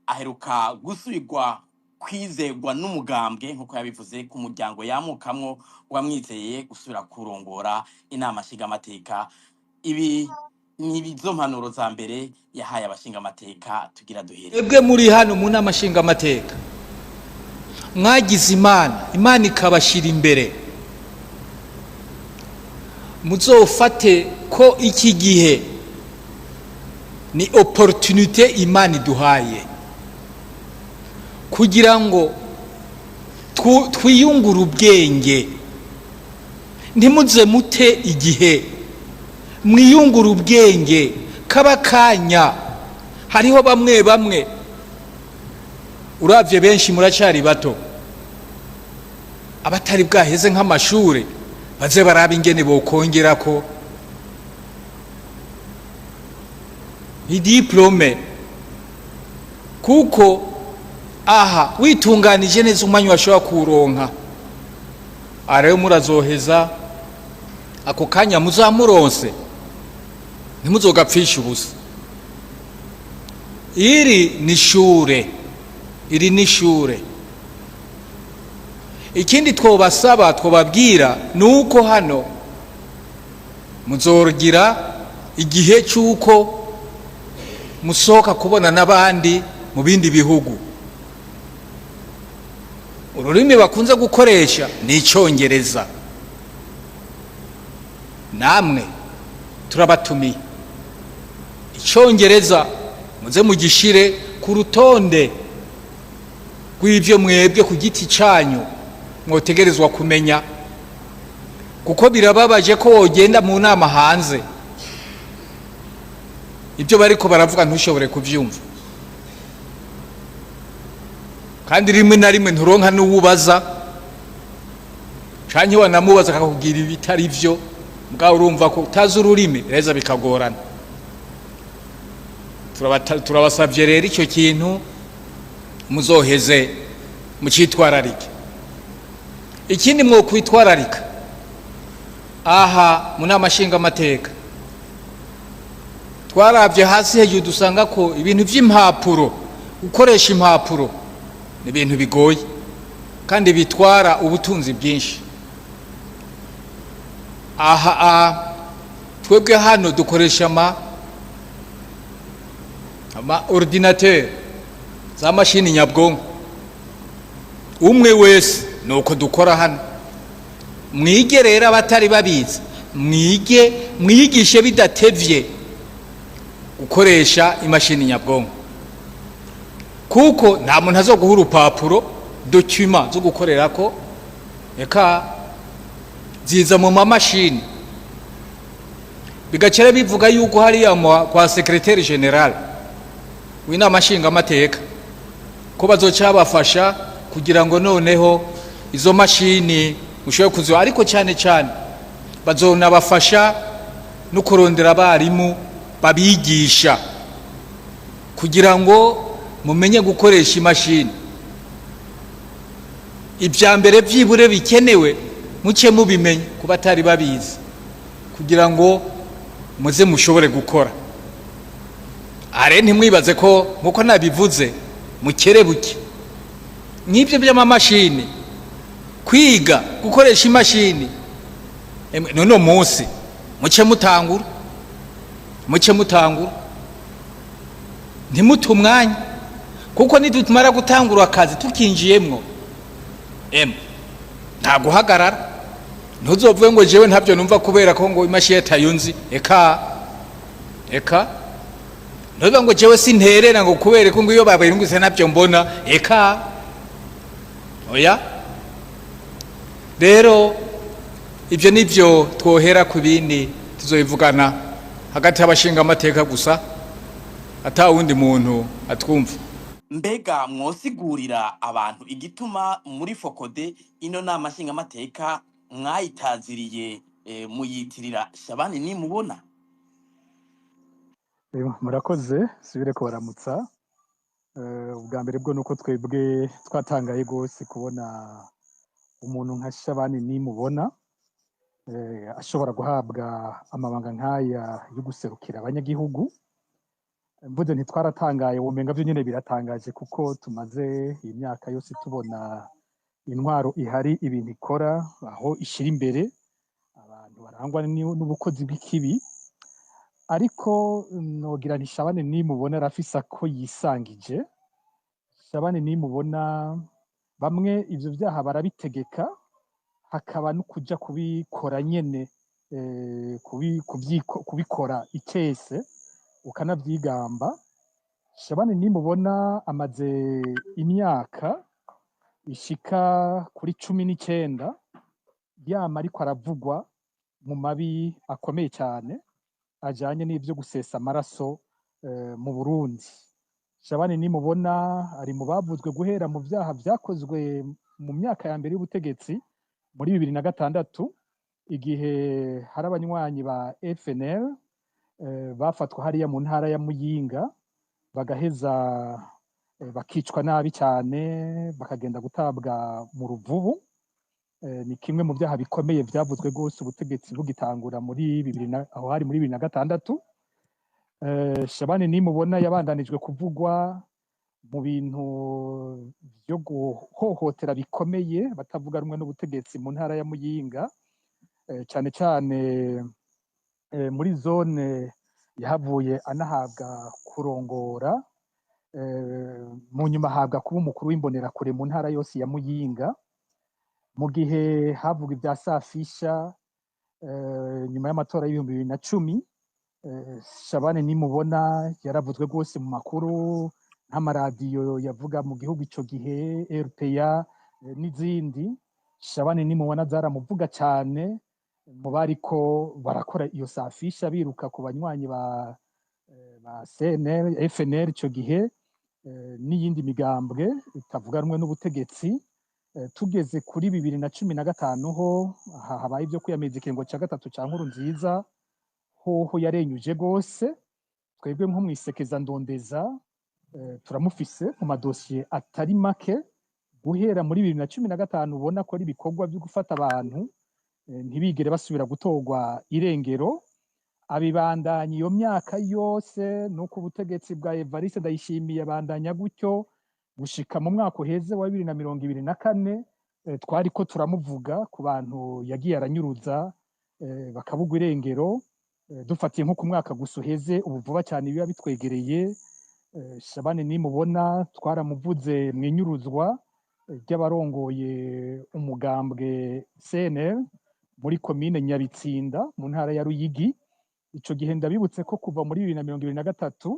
Aheruka gusubirwa kwizegwa n'umugambwe, nk'uko yabivuze, ku muryango yamukamwo wamwizeye gusubira kurongora inama nshingamateka. Ibi ni izo mpanuro za mbere yahaye abashingamateka tugira duhere. Mwebwe muri hano mu nama nshingamateka mwagize Imana, Imana ikabashyira imbere, muzofate ko iki gihe ni opportunité Imana iduhaye kugira ngo twiyungure ubwenge. Ntimuze mute igihe, mwiyungure ubwenge kaba kanya. Hariho bamwe bamwe uravye, benshi muracari bato, abatari bwaheze nk'amashure baze barabe ingene bokongerako idiplôme, kuko aha witunganije neza umwanya washobora kuwuronka. Aha rero murazoheza ako kanya muzamuronse, ntimuzogapfishe ubusa. Iri ni ishure, iri ni ishure. Ikindi twobasaba, twobabwira, ni uko hano muzogira igihe cy'uko musohoka kubona n'abandi mu bindi bihugu. Ururimi bakunze gukoresha ni Icyongereza. Namwe turabatumiye, Icyongereza muze mugishire ku rutonde rw'ibyo mwebwe ku giti cyanyu mwotegerezwa kumenya, kuko birababaje ko wogenda mu nama hanze, ibyo bariko baravuga ntushobore kubyumva, kandi rimwe na rimwe nturonka n'uwubaza, canke wanamubaza akakubwira ibitari vyo. Mbwa urumva ko utazi ururimi reza bikagorana. Turabasavye rero icyo kintu muzoheze mucitwararike. Ikindi mwokwitwararika aha mu nama nshingamateka, twarabye hasi hejuru dusanga ko ibintu by'impapuro, gukoresha impapuro ni ibintu bigoye kandi bitwara ubutunzi bwinshi. Aha twebwe hano dukoresha ama ordinateur, za mashini nyabwonko, umwe wese nuko dukora hano. Mwige rero, abatari babizi mwige, mwigishe bidatevye gukoresha imashini nyabwonko, kuko nta muntu azoguha urupapuro, document zo gukorerako, eka ziza mu mamashini. Bigacera bivuga yuko hariya kwa secrétaire général w'inama nshingamateka ko bazoca babafasha kugira ngo noneho izo mashini mushobore kuziba, ariko cyane cyane bazonabafasha no kurondera abarimu babigisha kugira ngo mumenye gukoresha imashini. Ibya mbere byibure bikenewe muce mubimenye ku batari babizi, kugira ngo muze mushobore gukora. Are ntimwibaze ko nkuko nabivuze mukerebuke nk'ibyo by'amamashini, kwiga gukoresha imashini. None munsi muce mutangura, muce mutangura, ntimute umwanya, kuko nitumara gutangura akazi tukinjiyemwo, emwe, nta guhagarara. Ntuzovuge ngo jewe ntabyo numva kubera ko ngo imashini atayunzi. Eka eka, ntuvuge ngo jewe sinterera ngo kubera ko ngo iyo babayunguse ntabyo mbona. Eka oya. Rero ibyo nibyo twohera, ku bindi tuzobivugana hagati y'abashinga amateka gusa, ata wundi muntu atwumva. Mbega mwosigurira abantu igituma muri FOCODE ino nama nshingamateka mwayitaziriye, muyitirira Shabani Nimubona? Murakoze, subire kubaramutsa. Ubwa mbere bwo nuko twebwe twatangaye rwose kubona umuntu nka Shabani Nimubona ashobora guhabwa amabanga nk'aya yo guserukira abanyagihugu. Mvuze nti twaratangaye, womenga vyo nyene biratangaje, kuko tumaze imyaka yose tubona intwaro ihari, ibintu ikora, aho ishira imbere abantu barangwa n'ubukozi bw'ikibi. Ariko nogira nti Shabani nimubona arafise ako yisangije. Shabani nimubona, bamwe ivyo vyaha barabitegeka, hakaba no kuja kubikora nyene, kubikora icese ukanavyigamba. Shabani nimubona amaze imyaka ishika kuri 19 yama ariko aravugwa mu mabi akomeye cyane ajanye n'ivyo gusesa amaraso mu Burundi. Shabani nimubona ari mu bavuzwe guhera mu vyaha vyakozwe mu myaka ya mbere y'ubutegetsi muri 2006, igihe hari abanywanyi ba FNL bafatwa hariya mu ntara ya Muyinga, bagaheza bakicwa nabi cyane, bakagenda gutabwa mu Ruvubu. Ni kimwe mu byaha bikomeye byavuzwe rwose ubutegetsi bugitangura muri bibiri na, aho hari muri 2006. Shabani nimubona yabandanijwe kuvugwa mu bintu byo guhohotera bikomeye batavuga rumwe n'ubutegetsi mu ntara ya Muyinga, cyane cyane muri zone yahavuye anahabwa kurongora, mu nyuma ahabwa kuba umukuru w'imbonerakure mu ntara yose ya Muyinga. Mu gihe havuga ibya Safisha nyuma y'amatora y'2010, Shabani nimubona yaravuzwe rwose mu makuru nk'amaradiyo yavuga mu gihugu ico gihe, RPA n'izindi. Shabani nimubona zaramuvuga cyane mu bariko barakora iyo Safisha, biruka ku banywanyi ba CNL, FNL ico gihe, n'iyindi migambwe itavuga rumwe n'ubutegetsi. Tugeze kuri 2015 ho aha habaye ibyo kwiyamiriza ikiringo ca gatatu ca Nkurunziza, hoho yarenyuje gose. Twebwe nko mwisekeza ndondeza turamufise mu madosiye atari make guhera muri 2015, ubona ko ari ibikorwa byo gufata abantu ntibigere basubira gutorwa irengero. Abibandanya iyo myaka yose, nuko ubutegetsi bwa Evariste Ndayishimiye abandanya gutyo gushika mu mwaka uheze wa 2024. Twariko turamuvuga ku bantu yagiye aranyuruza bakabugwa irengero. Dufatiye nko ku mwaka gusa uheze, ubu vuba cyane biba bitwegereye, Shabani nimubona twaramuvuze mu inyuruzwa ry'abarongoye umugambwe CNL muri komine Nyabitsinda mu ntara ya Ruyigi. Ico gihe ndabibutse ko kuva muri 2023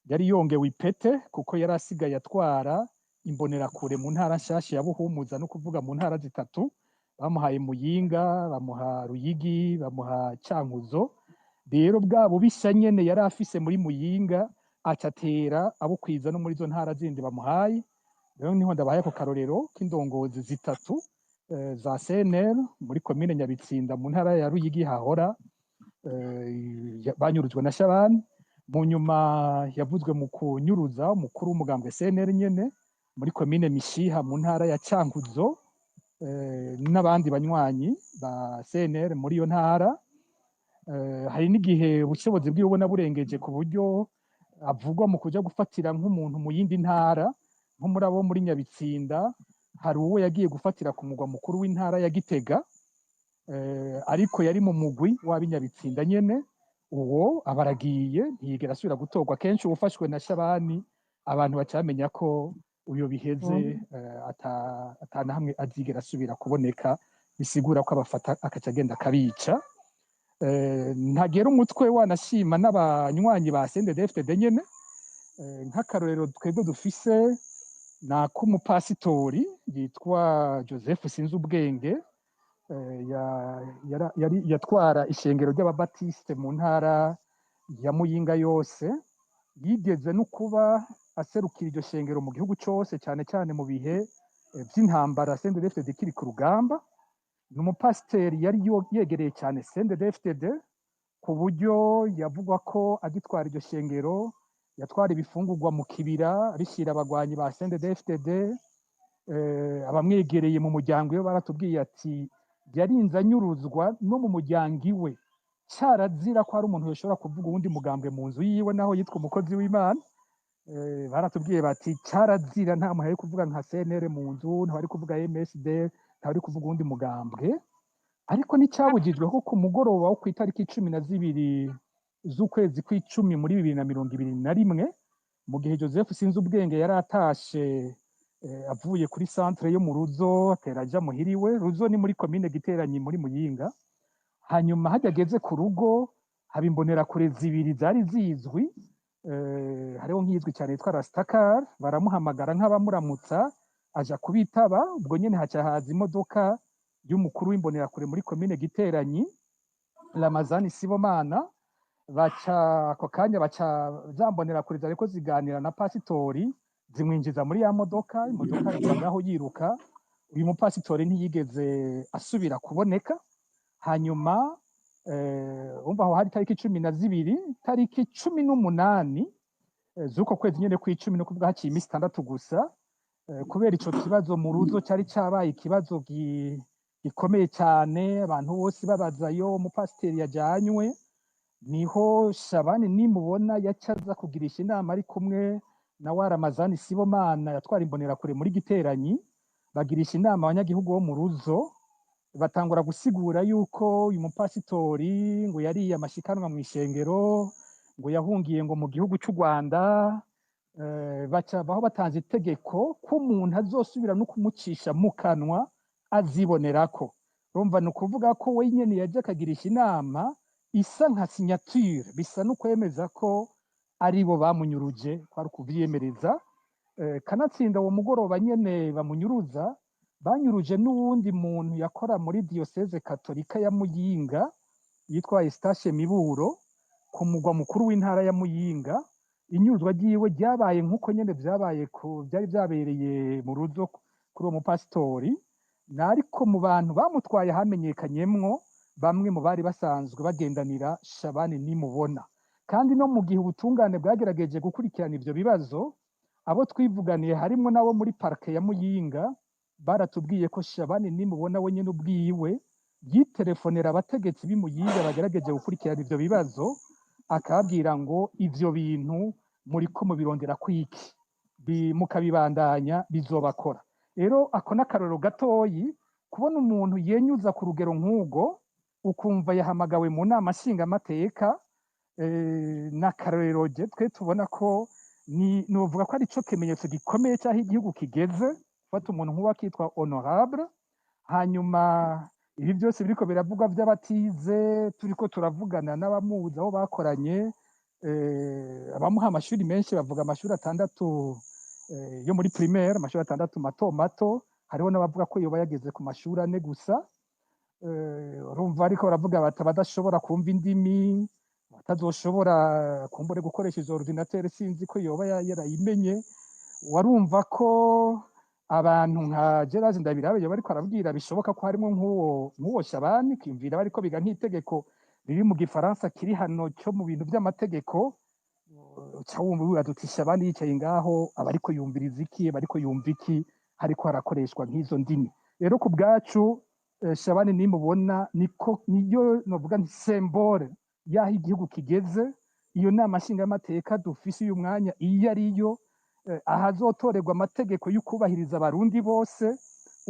yari yongewe ipete, kuko yari asigaye atwara imbonerakure mu ntara nshasha ya Buhumuza, no kuvuga mu ntara zitatu bamuhaye Muyinga, bamuha Ruyigi, bamuha Cankuzo. Rero bwa bubisha nyene yari afise muri Muyinga acatera abukwiza no muri izo ntara zindi bamuhaye. Rero niho ndabahaye ako karorero k'indongozi zitatu za CNL muri komine Nyabitsinda mu ntara ya Ruyigi hahora banyurujwe na Shabani. Mu nyuma yavuzwe mu kunyuruza umukuru w'umugambwe CNL nyene muri komine Mishiha mu ntara ya Cankuzo, n'abandi banywanyi ba CNL muri iyo ntara. Hari n'igihe ubushobozi bwiwe ubona burengeje, ku buryo avugwa mu kuja gufatira nk'umuntu mu yindi ntara, nko muri abo muri Nyabitsinda hari uwo yagiye gufatira ku mugwa mukuru w'intara ya Gitega, ariko yari mu mugwi w'ab'inyabitsinda nyene. Uwo abaragiye ntiyigera asubira gutorwa. Kenshi uwufashwe na Shabani abantu bacamenya ko uyo biheze, atana hamwe azigera asubira kuboneka, bisigura ko abafata akaca agenda akabica. Ntagera umutwe wanashima n'abanywanyi ba CNDD-FDD nyene. Nk'akarorero twebwe dufise ni ak'umupasitori yitwa Joseph Sinzubwenge, yatwara ishengero ry'ababatiste mu ntara ya Muyinga yose. Yigeze no kuba aserukira iryo shengero mu gihugu cose, cyane cyane mu bihe vy'intambara CNDD-FDD ikiri ku rugamba. Ni umupasiteri yari yegereye cyane CNDD-FDD, ku buryo yavugwa ko agitwara iryo shengero yatwara ibifungurwa mu kibira abishyira abagwanyi ba CNDD-FDD. Abamwegereye mu muryango iyo baratubwiye ati yarinze anyuruzwa no mu muryango iwe. Carazira ko hari umuntu yoshobora kuvuga uwundi mugambwe mu nzu yiwe, naho yitwa umukozi w'Imana. Baratubwiye bati carazira, nta muntu ari kuvuga nka CNR mu nzu, nta ari kuvuga MSD, nta ari kuvuga uwundi mugambwe. Ariko nticyabujijwe ko ku mugoroba wo ku itariki 12 z'ukwezi kw'icumi muri 2021, mu gihe Joseph Sinzubwenge yari atashe avuye kuri centre yo mu Ruzo, atera aja muhiriwe. Ruzo ni muri komine Giteranyi muri Muyinga. Hanyuma hajya ageze ku rugo, haba imbonerakure zibiri zari zizwi, hariho nk'izwi cyane yitwa Rastakar. Baramuhamagara nk'abamuramutsa, aja kubitaba. Ubwo nyene haca haza imodoka y'umukuru w'imbonerakure muri komine Giteranyi, Ramazani Sibomana. Baca ako kanya baca za mbonerakure zariko ziganira na pasitori, zimwinjiza muri ya modoka. Imodoka iva ngaho yiruka. Uyu mupasitori ntiyigeze asubira kuboneka. Hanyuma umva, aho hari tariki 12. Tariki 18 z'uko kwezi nyene kw'icumi, no kuvuga haciye imisi 6 gusa, kubera ico kibazo mu Ruzo cari cabaye ikibazo gikomeye cyane, abantu bose babazayo umupasiteri yajanywe, niho Shabani Nimubona yacaza kugirisha inama ari kumwe na wa Ramazani Sibomana yatwara imbonerakure muri Giteranyi. Bagirisha inama abanyagihugu bo mu Ruzo, batangura gusigura yuko uyu mupasitori ngo yariye amashikanwa mu ishengero, ngo yahungiye ngo mu gihugu cy'u Rwanda. Baca baho batanze itegeko ko umuntu azosubira no kumucisha mu kanwa azibonerako. Urumva, ni ukuvuga ko we nyene yaje akagirisha inama isa nka signature, bisa no kwemeza ko aribo bamunyuruje, kwari ukuvyiyemereza. Kanatsinda uwo mugoroba nyene bamunyuruza, banyuruje n'uwundi muntu yakora muri diocèse katolika ya Muyinga yitwa Eustache Miburo, ku mugwa mukuru w'intara ya Muyinga. Inyuruzwa ryiwe ryabaye nk'uko nyene vyabaye ku byari vyabereye mu Ruzo kuri uwo mupasitori. Ariko mu bantu bamutwaye hamenyekanyemwo bamwe mu bari basanzwe bagendanira Shabani Nimubona. Kandi no mu gihe ubutungane bwagerageje gukurikirana ivyo bibazo, abo twivuganiye harimwo nabo muri parke ya Muyinga baratubwiye ko Shabani Nimubona we nyene ubwiwe yitelefonera abategetsi b'i Muyinga bagerageje gukurikirana ivyo bibazo, akababwira ngo ivyo bintu muriko mubirondera kwiki, mukabibandanya bizobakora. Rero ako n'akarorero gatoyi, kubona umuntu yenyuza ku rugero nk'ubwo, ukumva yahamagawe mu nama nshingamateka, n'akarorero je twe tubona ko ni novuga ko ari cyo kimenyetso gikomeye cy'aho igihugu kigeze, gufata umuntu nk'uwo akitwa honorable. Hanyuma ibi byose biriko biravugwa by'abatize, turiko turavugana n'abamuzi, aho bakoranye, abamuha amashuri menshi bavuga amashuri 6 yo muri primaire, amashuri 6 mato mato. Hariho n'abavuga ko yoba yageze ku mashuri 4 gusa. Urumva, ariko baravuga bati abadashobora kumva indimi, batazoshobora kumbure gukoresha izo ordinateur, sinzi ko yoba yarayimenye. Warumva ko abantu nka Gerard Ndabirabe yoba ariko arabwira, bishoboka ko harimo nk'uwo Shabani, kwiyumvira bariko biga nk'itegeko riri mu gifaransa kiri hano cyo mu bintu by'amategeko, uca wumva wibaza uti Shabani yicaye ngaho aba ariko yumviriza iki, aba ariko yumva iki, hariko harakoreshwa nk'izo ndimi? Rero ku bwacu, Shabani Nimubona niko niyo novuga nti symbole y'aho igihugu kigeze. Iyo nama nshingamateka dufise uyu mwanya iyo ariyo, ahazotorerwa amategeko y'ukubahiriza abarundi bose,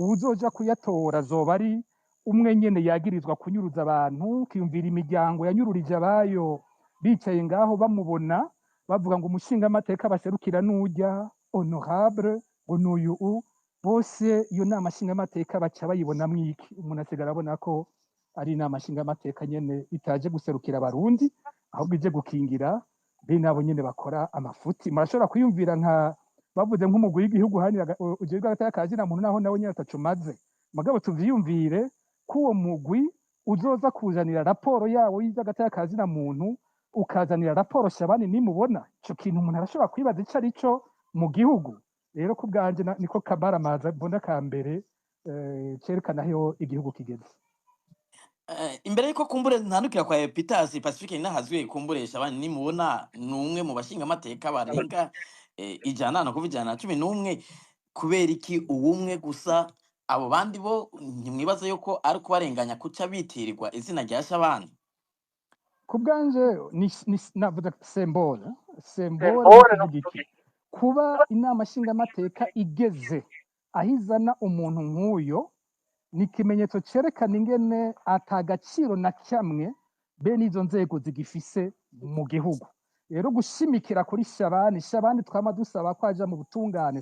uwuzoja kuyatora azoba ari umwe nyene yagirizwa kunyuruza abantu. Ukiyumvira imiryango yanyururije abayo bicaye ngaho bamubona, bavuga ngo umushingamateka baserukira nujya honorable, ngo nuyu u bose. Iyo nama nshingamateka baca bayibonamwo iki? Umuntu asigara abona ko ari inama nshingamateka nyene itaje guserukira abarundi, ahubwo ije gukingira bene abo nyene bakora amafuti. Murashobora kwiyumvira nka bavuze nk'umugwi w'igihugu uharanira ujejwe agateka ka zina muntu, naho nawe nyene ataco umaze, mugabo tuvyiyumvire ko uwo mugwi uzoza kuzanira raporo yawo y'agateka ka zina muntu, ukazanira raporo Shabani Nimubona. Ico kintu umuntu arashobora kwibaza ico ari co mu gihugu. Rero ku bwanje niko kabaramaza mbona ka mbere cerekana aho igihugu kigeze. Imbere yuko kumbure ntandukira kwa Epitasi Pacifique nahazwe, kumbure Shabani Nimubona ni umwe mu bashingamateka barenga 100, no kuva 111. Kubera iki uwumwe gusa? Abo bandi bo ntimwibaza yuko ari kubarenganya kuca bitirirwa izina rya Shabani? Ku bwanje ni navuze symbole, symbole ni kuvuga iki? Kuba inama nshingamateka igeze aho izana umuntu nk'uyo ni ikimenyetso cerekana ingene ata gaciro na kamwe bene izo nzego zigifise mu gihugu. Rero gushimikira kuri Shabani, Shabani twama dusaba ko aja mu butungane,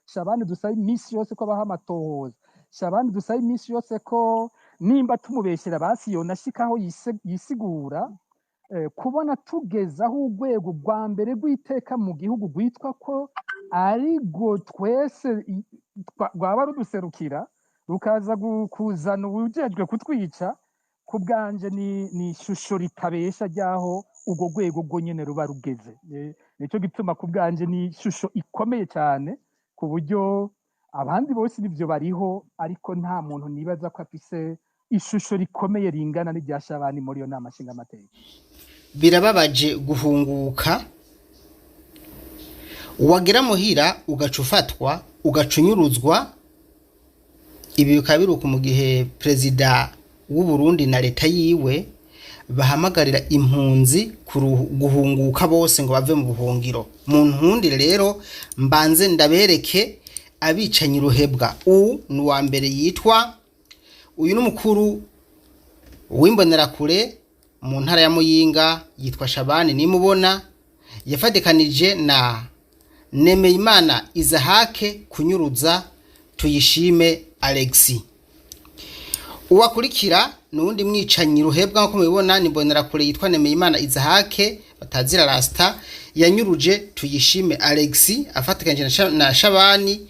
Shabani dusaba iminsi yose ko abaha amatohoza, Shabani dusaba iminsi yose ko nimba tumubeshyera basi yonashikaho yisigura. Kubona tugeze aho urwego rwa mbere rw'iteka mu gihugu rwitwa ko ari rwo twese rwaba ruduserukira rukaza kuzana uwujejwe kutwica, ku bwanje ni ishusho ritabesha ryaho urwo rwego rwo nyene ruba rugeze. Nico gituma ku bwanje ni ishusho ikomeye cyane, ku buryo abandi bose nivyo bariho, ariko nta muntu nibaza ko afise ishusho rikomeye ringana n'irya Shabani muri iyo nama nshingamateka. Birababaje guhunguka wagera muhira ugaca ufatwa, ugaca unyuruzwa. Ibi bikaba biruka mu gihe perezida w'u Burundi na leta yiwe bahamagarira impunzi guhunguka bose ngo bave mu buhungiro. Mu ntundire rero mbanze ndabereke abicanyi ruhebwa. U ni uwa mbere yitwa uyu ni umukuru w'imbonerakure mu ntara ya Muyinga, yitwa Shabani Nimubona, yafatikanije na Nemeyimana Izahake kunyuruza Tuyishime Alexi. Uwakurikira ni uwundi mwicanyi ruhebwa nk'uko mubibona, ni imbonerakure yitwa Nemeyimana Izahake batazira Rasta, yanyuruje Tuyishime Alexi afatikanije na Shabani.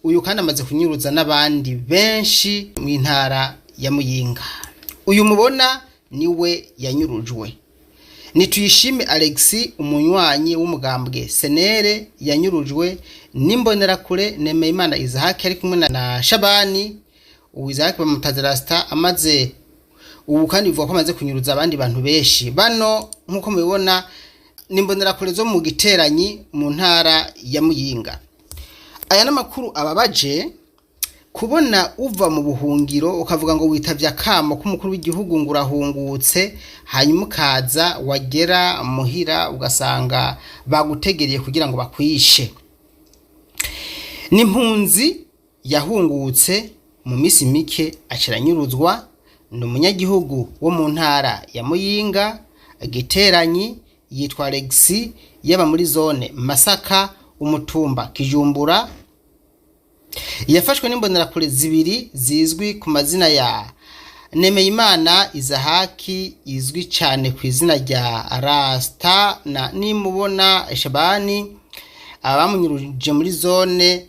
Uyu kandi amaze kunyuruza n'abandi benshi mu ntara ya Muyinga. Uyu mubona niwe yanyurujwe ni Tuyishime Alexi, umunywanyi w'umugambwe Senere, yanyurujwe n'imbonerakure Nemeyimana Izahake ari kumwe na Shabani. Ubu Izahake bamutaze Rasta, amaze ubu kandi bivuga ko amaze kunyuruza abandi bantu benshi. Bano nk'uko mubibona ni imbonerakure zo mu Giteranyi mu ntara ya Muyinga. Aya n'amakuru ababaje kubona uva mu buhungiro ukavuga ngo witavye akamo k'umukuru w'igihugu ngo urahungutse, hanyuma ukaza wagera muhira ugasanga bagutegereye kugira ngo bakwishe. Ni impunzi yahungutse mu minsi mike aciranyuruzwa, ni umunyagihugu wo mu ntara ya Muyinga Giteranyi, yitwa Alexi, yaba muri zone Masaka, umutumba Kijumbura. Yafashwe n'imbonerakure zibiri zizwi ku mazina ya Nemeyimana Izahaki izwi cyane ku izina rya Rasta na Nimubona Shabani. Abamunyuruje muri zone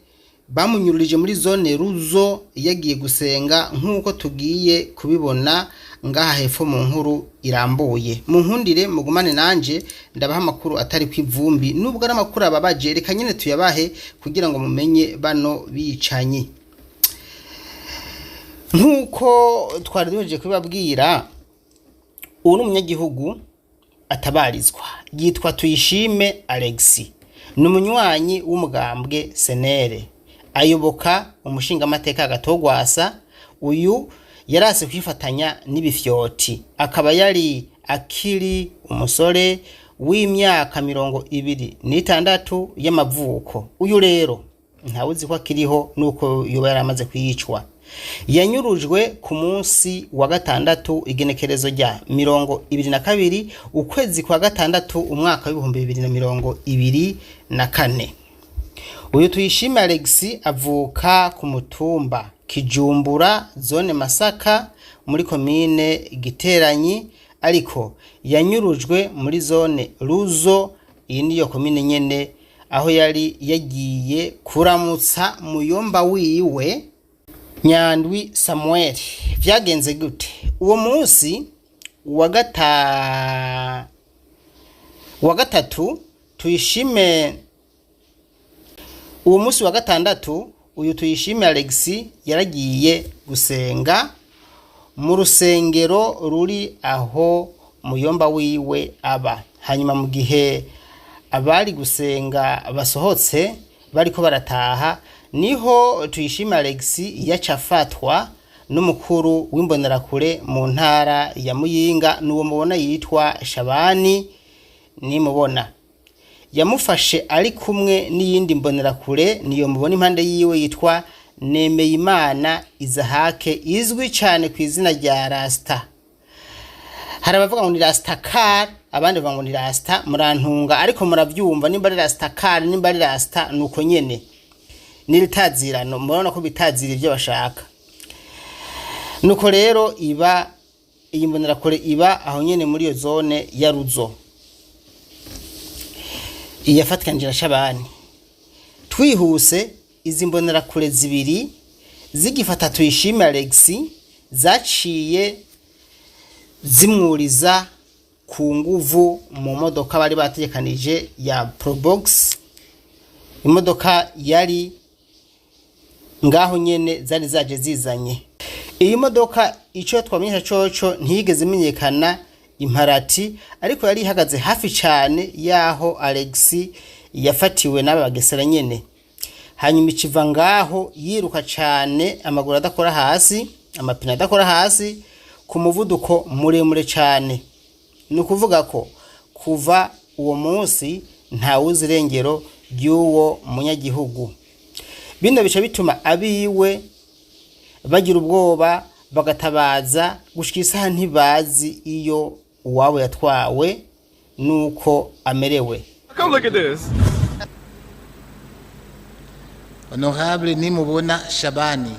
bamunyururije muri zone Ruzo yagiye gusenga, nk'uko tugiye kubibona ngaha hepfo mu nkuru irambuye. Mu nkundire mugumane nanje ndabaha amakuru atari kw'ivumbi, nubwo ari amakuru ababaje, reka nyine tuyabahe kugira ngo mumenye bano bicanyi. Nk'uko twari duhejeje kubibabwira, ubu ni umunyagihugu atabarizwa yitwa Tuyishime Alexi, ni umunywanyi w'umugambwe Senere, ayoboka umushingamateka Agatogwasa. Uyu yarase kwifatanya n'ibifyoti, akaba yari akiri umusore w'imyaka 26 y'amavuko. Uyu rero ntawe uzi ko akiriho nuko yoba yaramaze kwicwa. Yanyurujwe ku munsi wa gatandatu, igenekerezo rya 22 ukwezi kwa gatandatu umwaka w'2024. Uyu Tuyishime Alexi avuka ku mutumba Kijumbura, zone Masaka, muri komine Giteranyi, ariko yanyurujwe muri zone Ruzo, iyi niyo komine nyene, aho yari yagiye kuramutsa muyomba wiwe Nyandwi Samuel. Vyagenze gute? Uwo munsi wa gatatu Tuyishime, uwo munsi wa gatandatu, uyu Tuyishime Alexi yaragiye gusenga mu rusengero ruri aho muyomba wiwe aba. Hanyuma mu gihe abari gusenga basohotse bariko barataha, niho Tuyishime Alexi yaca afatwa. n'umukuru w'imbonerakure mu ntara ya Muyinga, n'uwo mubona yitwa Shabani Nimubona. Yamufashe ari kumwe n'iyindi mbonerakure, niyo mubona impande yiwe, yitwa Nemeyimana Izahake, izwi cyane ku izina rya Rasta. Hari abavuga ngo ni Rastakar, abandi bavuga ngo ni Rasta, murantunga, ariko murabyumva nimba ari Rastakar, nimba ari Rasta, nuko nyene n'ibitazirano murabona ko bitazira ibyo bashaka. Nuko rero iba iyi mbonerakure iba aho nyene muri iyo zone ya Ruzo iyafatikanije na Shabani. Twihuse, izi mbonerakure zibiri zigifata Tuyishime Alex zaciye zimwuriza ku nguvu mu modoka bari bategekanije ya Probox, imodoka yari ngaho nyene zari zaje zizanye. Iyi modoka, icyo twamenyesha coco, ntiyigeze imenyekana imparati, ariko yari ihagaze hafi cyane yaho Alex yafatiwe n'aba bagesera nyene. Hanyuma ikiva ngaho yiruka cyane, amaguru adakora hasi, amapine adakora hasi, ku muvuduko muremure cyane. Ni ukuvuga ko kuva uwo munsi ntawuzi irengero ry'uwo munyagihugu. Bino bica bituma abiwe bagira ubwoba, bagatabaza. Gushika isaha ntibazi iyo uwabo yatwawe nuko amerewe. Come look at this. Honorable Nimubona Shabani.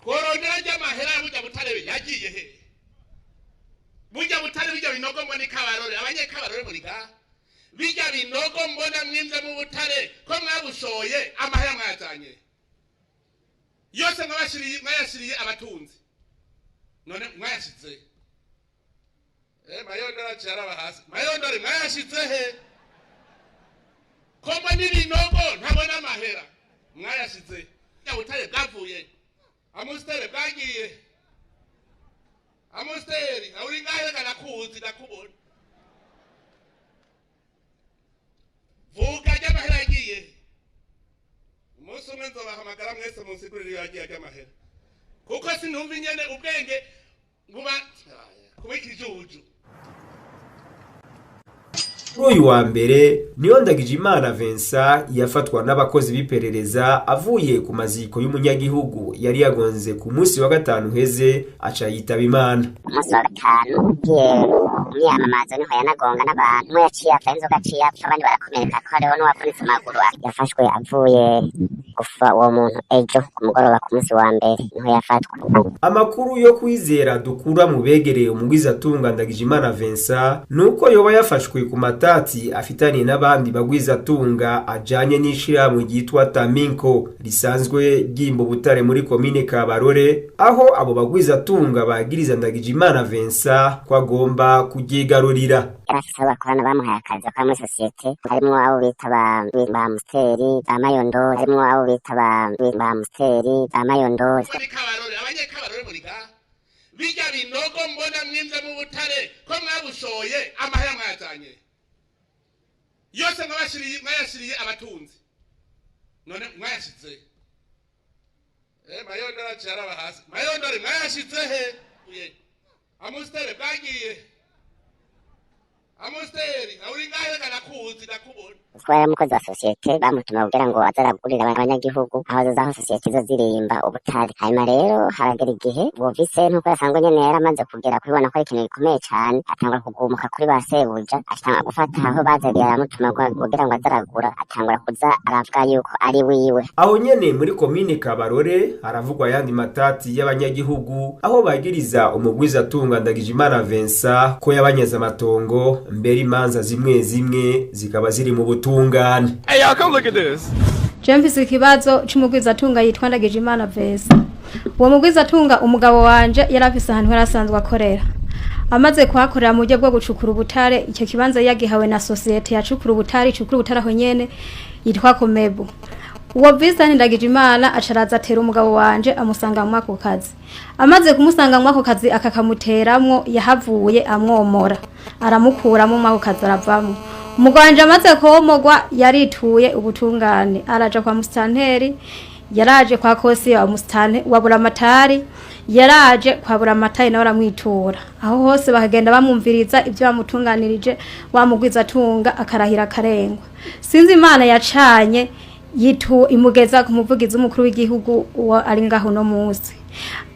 Tworondera ry'amahera ya burya butare yagiye he? Burya butare, bijya binogo mbona ikabarore, abanyekabarore muri ga bijya binogo mbona mwinze mu butare, ko mwabushoye, amahera mwayazanye yose, mwabashiriye, mwayashiriye abatunzi, none mwayashize mayondore aciye araba hasi. Mayondore, mwayashize he? Ko mbona ibinogo ntabona amahera, mwayashize ya butare bwavuye amusiteri bwagiye amusiteri uri ngahe? Kanakuzi, ndakubona. Vuga ry'amahera yagiye. Umunsi umwe nzobahamagara mwese munsigurire iyo yagiye ry'amahera, kuko sinumva ingene ubwenge buba kuba ikijuju. Kuri uyu wa mbere niyo Ndagijimana Vincent yafatwa n'abakozi b'iperereza avuye ku maziko y'umunyagihugu yari yagonze ku munsi wa gatanu uheze, aca yitaba Imana. Umunsi wa gatanu ugiye umwiyamamazo niho yanagonga n'abantu, umwe yaciye apfa inzoga, aciye apfa, abandi barakomereka, ko hariho n'uwavunitse amaguru. Yafashwe avuye gufa uwo muntu ejo ku mugoroba, ku munsi wa mbere niho yafatwa. Amakuru yo kwizera dukura mu begereye umugwizatunga Ndagijimana Vincent nuko yoba yafashwe ku matati afitaniye n'abandi bagwizatunga ajanye n'ishirahamwe ryitwa Taminko risanzwe ryimba ubutare muri komine Kabarore, aho abo bagwizatunga bagiriza Ndagijimana Vincent ko agomba kuryigarurira. Yari afise abo bakorana bamuhaye akazi bakora muri sosiyete, harimwo abo bita ba Musteri, ba Mayondori, harimwo abo bita ba Musteri, ba Mayondori. Muri kabarore, abanyekabarore muri ga bijya binogo mbona mwinze mu butare, ko mwabushoye, amahera mwayazanye yose, mwabashiriye, mwayashiriye abatunzi, none mwayashize mayondore aciye araba hasi. Mayondore, mwayashize he? Amusiteri bwagiye amusiteri uri ngahe? Kanakuzi, ndakubona. Kuba yari umukozi wa sosiyete, bamutuma kugira ngo aze aragurira abanyagihugu aho azoza, aho sosiyete izo zirimba ubutare. Hanyuma rero haragera igihe uwo vise, nkuko yasanzwe nyene yaramaze kugera kubibona ko ari ikintu gikomeye cane, atangura kugumuka kuri ba sebuja, atangura gufata aho baza yaramutuma kugira ngo aze aragura, atangura kuza aravuga yuko ari wiwe. Aho nyene muri komine Kabarore haravugwa ayandi matati y'abanyagihugu, aho bagiriza umugwizatunga Ndagijimana Vincent ko yabanyaze amatongo, mbere imanza zimwe zimwe zikaba ziri mu butungane. Hey y'all, come look at this. Je mfise ikibazo c'umugwizatunga yitwa Ndagijimana Vincent. Uwo mugwizatunga, umugabo wanje yari afise ahantu yari asanzwe akorera. Amaze kuhakorera mu buryo bwo gucukura ubutare, icyo kibanza yagihawe na sosiyete yacukura ubutare, icukura ubutare aho nyene yitwa Komebu. Uwo Vincent Ndagijimana acaraza atera umugabo wanje, amusanga mu ako kazi. Amaze kumusanga mu ako kazi, akakamuteramwo, yahavuye amwomora, aramukuramo mu ako kazi, aravamo. Umugabo wanje amaze komogwa yarituye ubutungane, araja kwa musitanteri, yaraje kwa kosi wa musitante wa Buramatari, yaraje kwa Buramatari nawe aramwitura. Aho hose bakagenda bamwumviriza ibyo bamutunganirije, wamugwiza atunga akarahira akarengwa. Sinzi Imana yacanye yitu imugeza ku muvugizi w'umukuru w'igihugu uwo ari ngaho no munsi.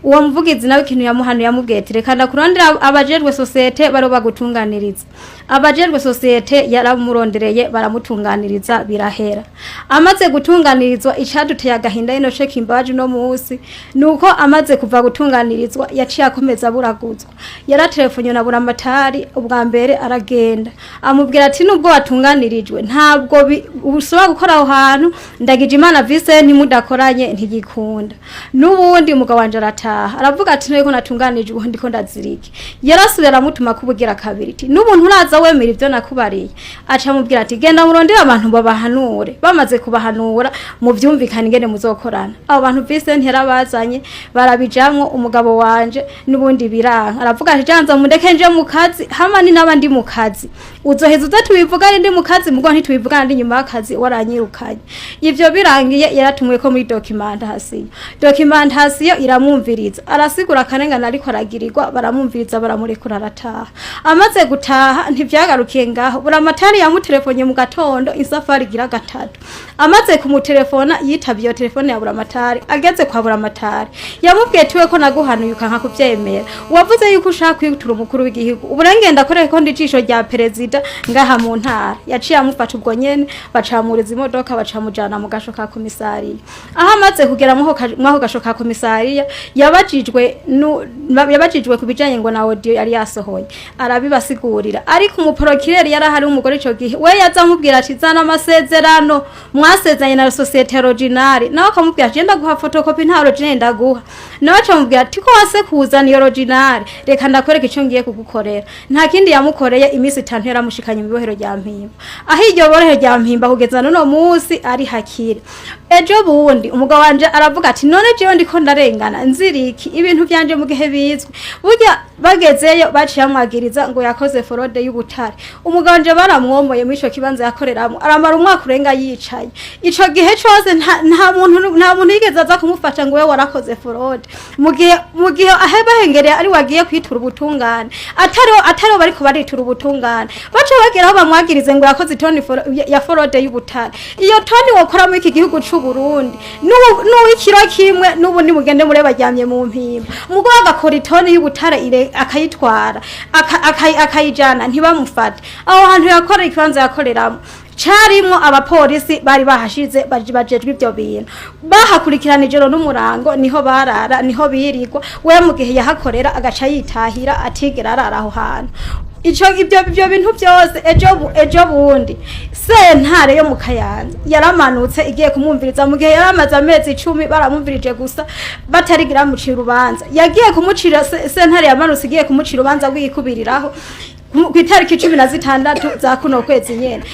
Uwo muvugizi nawe ikintu yamuhanuye, yamubwiye ati: "Reka ndakurondera abajejwe société baro bagutunganiriza." Abajejwe société yaramurondereye, baramutunganiriza, birahera. Amaze gutunganirizwa, icaduteye agahinda ino ceki imbabaji no munsi nuko amaze kuva gutunganirizwa yaciye akomeza buraguzwa. Yaratelefonye na Buramatari ubwa mbere, aragenda amubwira ati: "Nubwo watunganirijwe, ntabwo ushobora gukora aho hantu. Ndagijimana Vincent ntimudakoranye, ntigikunda." N'ubundi umugabo wanje arataha, aravuga ati: "Nteko natunganirijwe, ndiko ndazirike." Yarasubira aramutuma kubugira kabiri ati: "N'ubuntu uraza wemera ibyo nakubariye." Aca amubwira ati: "Genda murondere abantu babahanure, bamaze kubahanura muvyumvikane ingene muzokorana." Abo bantu Vincent yarabazanye, barabijamwo. Umugabo wanje n'ubundi biranka, aravuga ati: "Janza mundeke nje mu kazi, hama ni n'abandi mu kazi uzoheza uze tubivugane ndi mu kazi, mugo ntitubivugane ndi nyuma y'akazi waranyirukanye." Ivyo birangiye yaratumwe ko muri documentation. Documentation iramwumviriza, arasigura akarengane ariko aragirirwa, baramwumviriza, baramurekura, arataha. Amaze gutaha ntivyagarukiye ngaho. Buramatari yamutelefone mu gatondo isafari igira gatatu. Amaze kumutelefona, yitavye iyo telefone ya Buramatari. Ageze kwa Buramatari yamubwiye tuwe ko naguhanuye ukanka kuvyemera, wavuze yuko ushaka kwitura umukuru w'igihugu, uburengenda akoreye ko ndi ijisho rya perezida ngaha mu ntara. Yaciye amufata ubwo nyene, bacamuriza imodoka, bacamujana mu gasho ka komisariya. Aho amaze kugera mwako gasho ka komisariya, yabajijwe ku bijanye ngo na audio yari yasohoye, arabibasigurira. Ariko umuprocureur yari ahari w'umugore ico gihe, we yaza amubwira ati: "Zana amasezerano mwasezeranye na société originale." Nawe akamubwira ati: "Genda guha photocopie, nta original ndaguha." Nawe acamubwira ati: "Ko wase kuzana iyo original, reka ndakwereka ico ngiye kugukorera." Nta kindi yamukoreye, iminsi 5 yaramushikanye mu ibohero rya Mpimba. Aho iryo bohero rya Mpimba kugeza n'uno munsi ari hakiri. Ejo bundi umugabo wanje aravuga ati: "None jewe ndiko ndarengana nziriki ibintu byanje mu gihe bizwi?" Burya bagezeyo baciye bamwagiriza ngo yakoze fraude y'ubutare. Umugabo wanje baramwomoye muri ico kibanza yakoreramo, aramara umwaka urenga yicaye. Ico gihe cose nta muntu yigeze aza kumufasha ngo we warakoze fraude, mu gihe ahe bahengereye ari wagiye kwitura ubutungane, atariho bariko baritura ubutungane. Baca bagera aho bamwagirize ngo yakoze itoni ya fraude y'ubutare. Iyo toni wokora muri iki gihugu c'u Burundi n'uw'ikiro kimwe n'ubu nimugende mure baryamye mu Mpimba. Mugo agakora itoni y'ubutare ire akayitwara, akayijana, ntibamufate. Aho hantu yakora, ikibanza yakoreramo carimwo abapolisi bari bahashize bajejwe ivyo bintu, bahakurikirana ijoro n'umurango, niho barara, niho birirwa. We mu gihe yahakorera agaca yitahira, atigera arara aho hantu. Ico ibyo bintu byose, ejo bundi sentare yo mu Kayanza yaramanutse igiye kumwumviriza, mu gihe yaramaze amezi 10 baramwumvirije gusa batarigira bamucira urubanza. Yagiye kumucira, sentare yamanutse igiye kumucira urubanza rwikubiriraho ku itariki 16 za kuno kwezi nyene.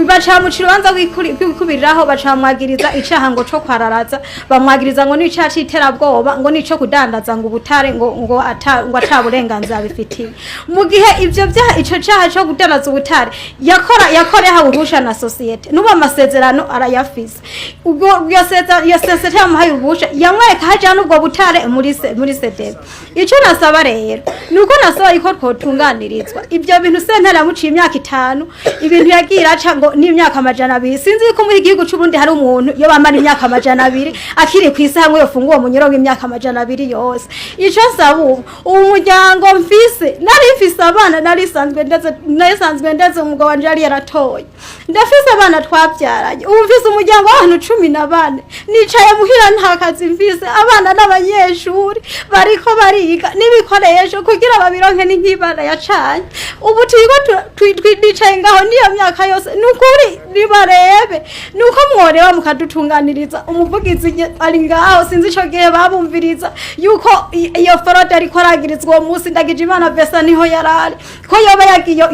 Bacamucira urubanza rwikubiriraho, bacamwagiriza icaha ngo co kwararaza, bamwagiriza ngo n'icaha c'iterabwoba, ngo nico kudandaza ngo ubutare ngo ata burenganzira bifitiye, mu gihe ivyo vyaha, ico caha co kudandaza ubutare yakora yahawe uruhusha na société, n'ubu amasezerano arayafise. Ubwo iyo société yamuhaye uruhusha, yamwereka hajana ubwo butare muri CDB. Ico nasaba rero nuko nasaba yuko twotunganirizwa ivyo bintu. Sentare yamuciye imyaka 5, ibintu yagiye iraca ngo n'imyaka 200. Sinzi yuko muri igihugu c'Uburundi hari umuntu yo bamara imyaka 200 akiri ku isi hamwe yofunga uwo munyoro w'imyaka 200 yose. Ico nsaba ubu muryango mfise, nari mfise abana, nari sanzwe ndeze umugabo wanje yari yaratoye, ndafise abana twabyaranye. Ubu mfise umuryango w'abantu 14, nicaye muhira nta kazi mfise, abana n'abanyeshuri bariko bariga, n'ibikoresho kugira babironke ni nk'ibara yacanye. Ubu turiko nicaye ngaho niyo myaka yose. Nukuri nibarebe nuko mworeba mukadutunganiriza. Umuvugizi ari ngaho, sinzi ico gihe babumviriza yuko iyo fraude ariko aragirizwa uwo munsi Ndagijimana Vincent niho yarari, ko yoba yagiye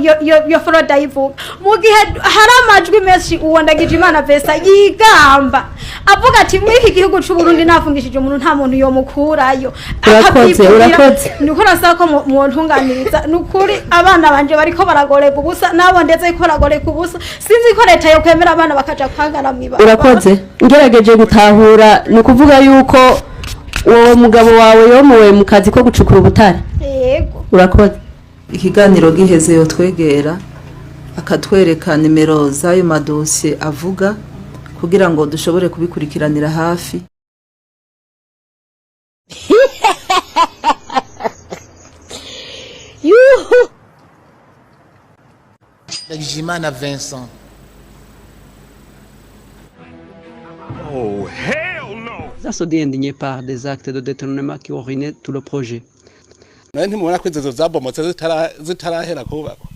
iyo fraude ayivuga mu gihe hari amajwi menshi uwo Ndagijimana Vincent yigamba avuga ati muri iki gihugu c'u Burundi nafungishije umuntu, nta muntu yomukurayo. Urakoze, Akabyivugira. urakoze. Niko nasaba ko mwontunganiriza. Nukuri abana banje bariko baragoreka ubusa, nabo ndetse ko baragoreka ubusa. Sinzi ko leta yo kwemera abana bakaja kwangara mw'ibarabara. Urakoze. Ngerageje gutahura, ni ukuvuga yuko uwo mugabo wawe yomowe mu kazi ko gucukura ubutare? Yego. Urakoze. Ikiganiro giheze yotwegera akatwereka nimero z'ayo madosiye avuga kugira ngo dushobore kubikurikiranira hafi. Yuhu. Ndagijimana Vincent. Oh, hell no! Ça se dit indigné par des actes de détournement qui ont ruiné tout le projet. Nawe ntimubona ko inzu zabomotse zitarahera kubakwa,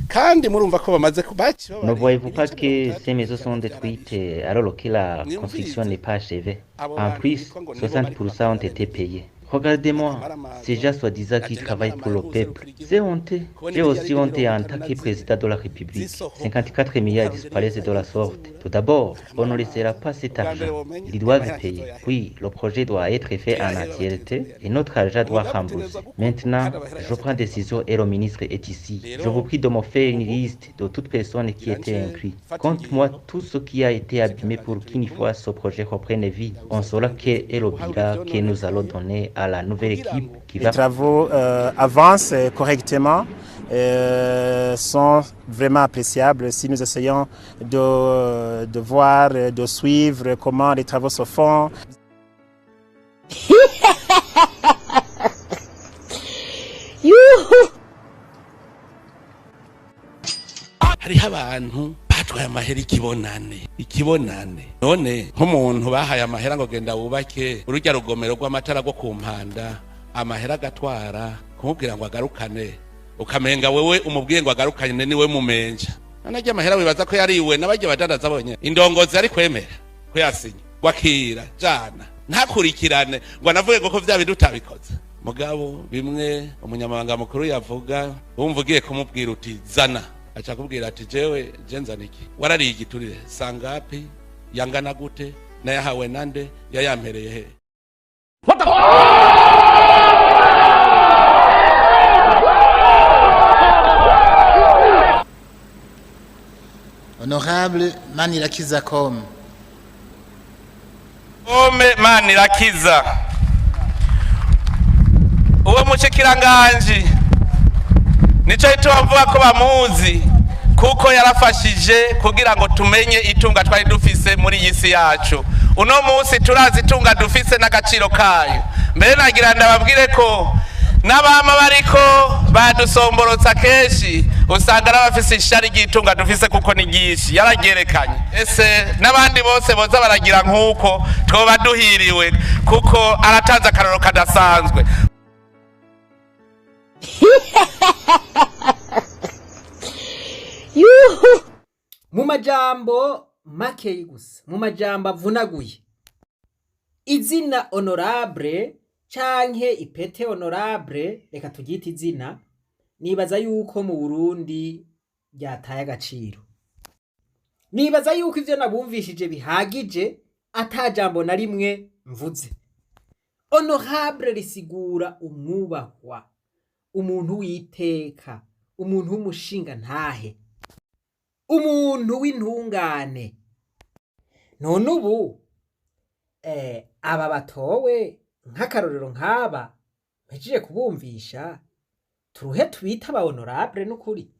kandi murumva ko bamaze baci. Ne voyez-vous pas que ces maisons sont détruites alors que la construction n'est pas achevée? En plus, 60% ont été payés. Regardez-moi, ces gens soi-disant qui travaillent pour le peuple. C'est honteux. J'ai aussi honte en tant que président de la République. 54 milliards disparaissent de la sorte. Tout d'abord, on ne laissera pas cet argent. Ils doivent payer. Puis, le projet doit être fait en entièreté et notre argent doit rembourser. Maintenant, je prends décision et le ministre est ici. Je vous prie de me faire une liste de toutes personnes qui étaient incluses. Compte-moi tout ce qui a été abîmé pour qu'une fois ce projet reprenne vie, on saura quel est le bilan que nous allons donner à la nouvelle équipe qui Les va travaux avancent correctement, sont vraiment appréciables si nous essayons de voir, de suivre comment les travaux se font. Yuhu. Hariho abantu batwaye amahera ikibonane ikibonane. None nk'umuntu bahaye amahera ngo genda wubake urujya rugomero rw'amatara rwo ku Mpanda, amahera agatwara, kumubwira ngo agarukane, ukamenga wewe umubwiye ngo agarukane niwe mumenja. None ajya amahera wibaza ko yariwe n'abajya badandaza bonyene? Indongozi ari kwemera ko yasinye ngo akira jana, ntakurikirane ngo anavuge ngo ko vya bintu utabikoze. Mugabo bimwe umunyamabanga mukuru yavuga, wumva ugiye kumubwira uti zana, aca akubwira ati jewe je nzana iki? Warariye igiturire sangapi? Yangana gute? Nayahawe nande? Yayampereye he? Honorable Manirakiza Com. Ome Manirakiza, uwo mushikiranganji nico gituma mvuga ko bamuzi, kuko yarafashije kugira ngo tumenye itunga twari dufise muri iyi si yacu. Uno munsi turazi itunga dufise n'agaciro kayo. Mbere nagira ndababwire ko n'abama bariko badusomborotsa kenshi usanga n'abafise ishari ry'itunga dufise, kuko ni ryinshi yaragerekanye. Ese n'abandi bose boza baragira nk'uko, twoba duhiriwe, kuko aratanze akarorero kadasanzwe. Yuhu. Mu majambo makeyi gusa, mu majambo avunaguye, izina honorable canke ipete honorable, reka turyite izina, nibaza yuko mu Burundi ryataye agaciro. Nibaza yuko ivyo nabumvishije bihagije, ata jambo na rimwe mvuze. Honorable risigura umwubahwa, umuntu w'iteka, umuntu w'umushinga ntahe, umuntu w'intungane. None ubu aba batowe nk'akarorero nk'aba mpejeje kubumvisha, turuhe tubita aba honorable? N'ukuri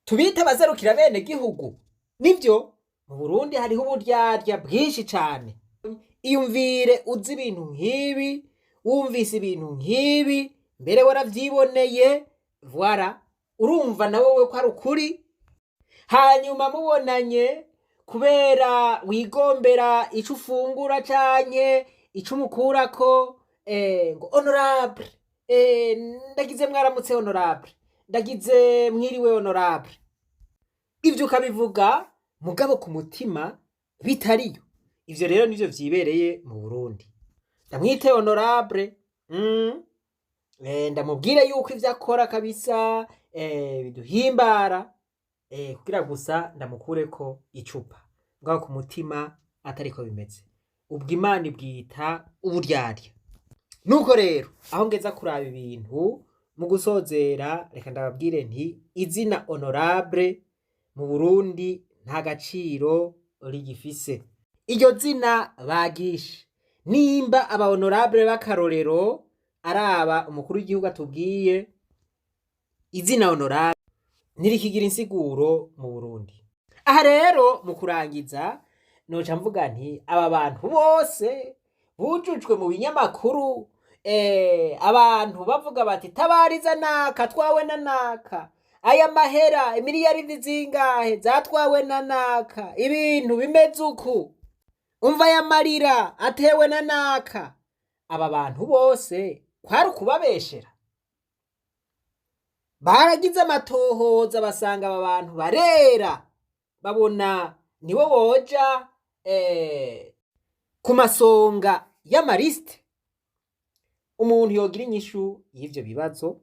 tubita abazerukira bene gihugu? Nivyo, mu Burundi hariho uburyarya bwinshi cane. Iyumvire uzi ibintu nk'ibi, wumvise ibintu nk'ibi, mbere waravyiboneye, voilà, urumva na wowe ko ari ukuri. Hanyuma mubonanye, kubera wigombera ico ufungura canke ico umukurako, ngo honorable, ndagize mwaramutse honorable, ndagize mwiriwe honorable. Ivyo ukabivuga mugabo ku mutima bitariyo. Ivyo rero nivyo vyibereye mu Burundi. Ndamwite honorable, ndamubwire yuko ivyo akora kabisa biduhimbara, kugira gusa ndamukureko icupa, mugabo ku mutima atariko bimeze. Ubwo Imana ibwita uburyarya. Nuko rero aho ngeza kuraba ibintu mu gusozera, reka ndababwire nti izina honorable mu Burundi nta gaciro rigifise. Iryo zina bagishe nimba aba honorable b'akarorero araba umukuru w'igihugu atubwiye, izina honorable ntirikigira insiguro mu Burundi. Aha rero mu kurangiza noca mvuga nti aba bantu bose bujujwe mu binyamakuru, abantu bavuga bati tabariza naka twawe na naka, aya mahera imiliyaridi zingahe zatwawe na naka, ibintu bimeze uku, umva aya marira atewe na naka. Aba bantu bose kwari ukubabeshera. Baragize amatohoza basanga aba bantu barera, babona nibo boja ku masonga y'amarisite. Umuntu yogira inyishu y'ivyo bibazo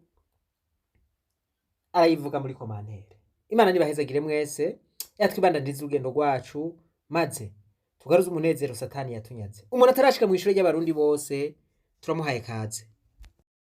arayivuga muri commentaire. Imana nibahezagire mwese, yatwibandaniza urugendo rwacu maze tugaruze umunezero Satani yatunyaze. Umuntu atarashika mw'ishure ry'abarundi bose turamuhaye kaze.